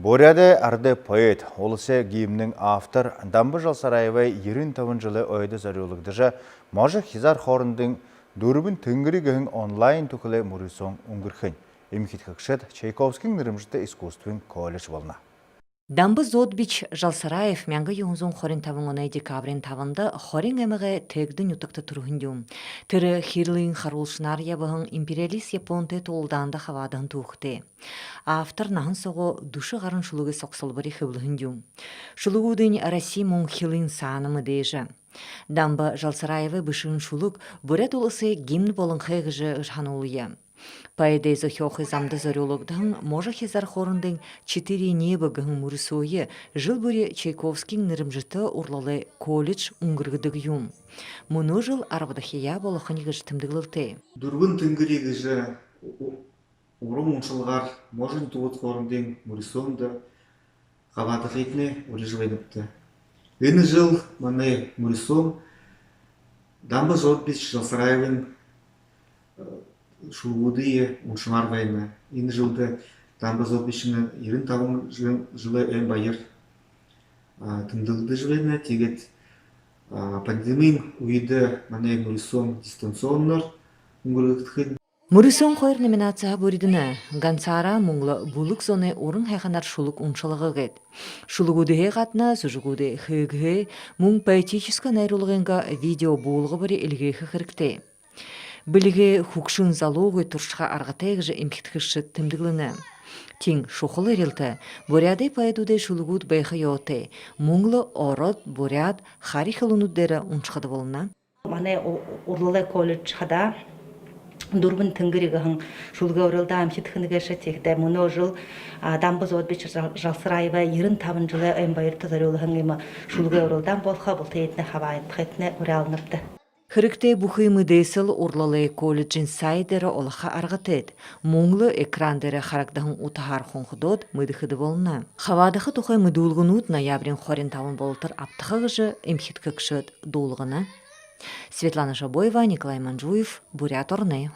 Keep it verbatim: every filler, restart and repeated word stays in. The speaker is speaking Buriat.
Буряадай арадай поэт, уласай гимнын автор Дамба Жалсараевай ерэн табан жэлэй ойдо зорюулагдажа, можо хизаар хоорондын «Дүрбэн тэнгэри» гэһэн онлайн түхэлэй мүрысөөн үнгэрхэнь. Эмхидхэгшэд Чайковскиин нэрэмжэтэ искусствын колледж болоно. Дамба Зодбич Жалсараев мянга юһэн зуун хорин табан оной декабриин табанда Хориин аймагай Тэгдэ нютагта түрэһэн юм. Тэрэ Хилын харуулшанаар ябаһан империалист Японитой тулалдаанда хабаадаһан түүхэтэй. Автор наһан соогоо дүшэ гаран шүлэгэй согсолбори хэблэһэн юм. Шүлэгүүдынь Росси мүн Хилын саана мэдээжэ. Дамба Жалсараевай бэшэһэн шүлэг Буряад Уласай гимн болонхой гэжэ һануулъя. Поэдэй зохёохы замда зорюулагдаһан «Можо хизаар хоорондын четыре неба» гэһэн мүрысөөе жэл бүри Чайковскиин нэрэмжэтэ урлалай колледж үнгэргэдэг юм. Мүнөө жэл арбадахияа болохонь гэжэ тэмдэглэлтэй. «Дүрбэн тэнгэри» гэжэ у-, уран уншалгаар «Можо» нютагууд хоорондын мүрысөөндэ хабаадахыетнай урижа байнабди. Энэ жэл манай мүрысөөн Дамба Зодбич Жалсараевай, э, шүлэгүүдые уншамаар байна. Энэ жэлдэ Дамба Зодбичын ерэн табан жэл-, жэлэй ойн баяр, а, тэмдэглэгдэжэ байна. Тиигээд, а, пандемиин үедэ манай мүрысөөн дистанционноор үнгэргэгдэхэнь. Мүрысөөн хоёр номинациһаа бүридэнэ. Гансаараа, мүн лэ бүлэг зоной уран һайханаар шүлэг уншалга гээд. Шүлэгүүдһээ гадна зүжэгүүдэй хэһэгһээ, мүн поэтическэ найруулгынгаа видео буулгабари эльгээхэ хэрэгтэй. Бэлигээ хүгшэн залуугүй туршаха аргатай гэжэ эмхидхэгшэд тэмдэглэнэ. Тиин шухала эрилтэ — буряадай поэдүүдэй шүлэгүүд байха ёһотой. Мүн лэ ород, буряад, хари хэлэнүүд дээрэ уншахада болоно. Манай у-, урлалай колледж хадаа «Дүрбэн тэнгэри» гэһэн шүлэгэй урилдаан эмхидхэнэ гээшэ. Тиихэдээ мүнөө жэл, а, Дамба Зодбич Жал-, Жалсараевай ерэн табан жэлэй ойн баярта зорюулһан иимэ шүлэгэй урилдаан болохо, бултыетнай хабаадахыетнай уряалнабди. Хэрэгтэй бүхы мэдээсэл урлалай колледжын сайт дээрэ олохо аргатайт. Мүн лэ экран дээрэ харагдаһан утаһаар хонходоод мэдэхэдэ болоно. Хабаадаха тухай мэдүүлгэнүүд ноябриин хорин табан болотор абтаха гэжэ эмхидхэгшэд дуулгана. Светлана Жабоева, Николай Манжуев, Буряад ороной.